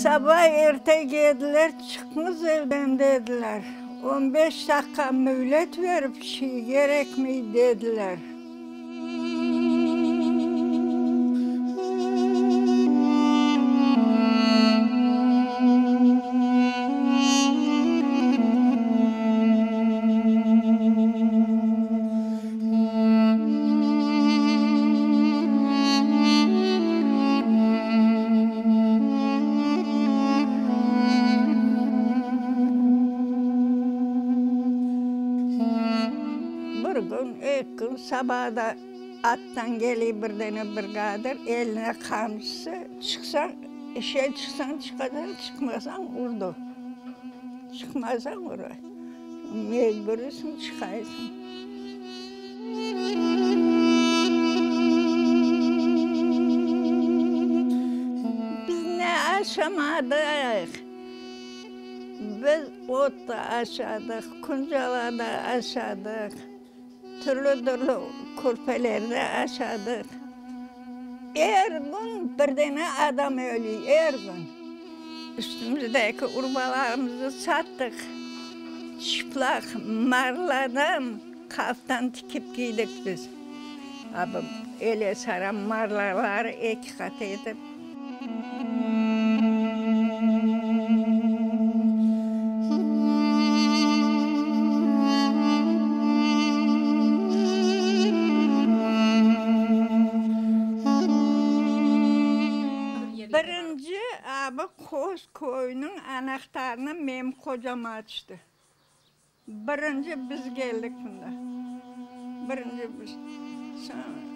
Saba erte keldiler, çıqıñız evden dediler. On beş daqqa mület verip, şey kerekmey dediler. Bir kün, eki kün, saba da attan keliy bir dene brigadir, eline qamçısı, çıqsañ, işe çıqsañ çıqasañ, çıqmasañ urdı. Çıqmasañ ura. Mecburısıñ, çıqaysıñ. Biz ne aşamadıq? Biz ot da aşadıq, kuncala da aşadıq, türlü-türlü kürpeler de aşadıq. Er kün bir dene adam ölüy, er kün. Üstümizdeki urbalarımıznı sattıq, çıplaq marladan qaftan tikip kiydik biz. Ele saran marlaları eki qat etip. Birinci abi Qoz köyüniñ anahtarını menim qocam açtı. Birinci biz keldik mında. Birinci biz. Soñ.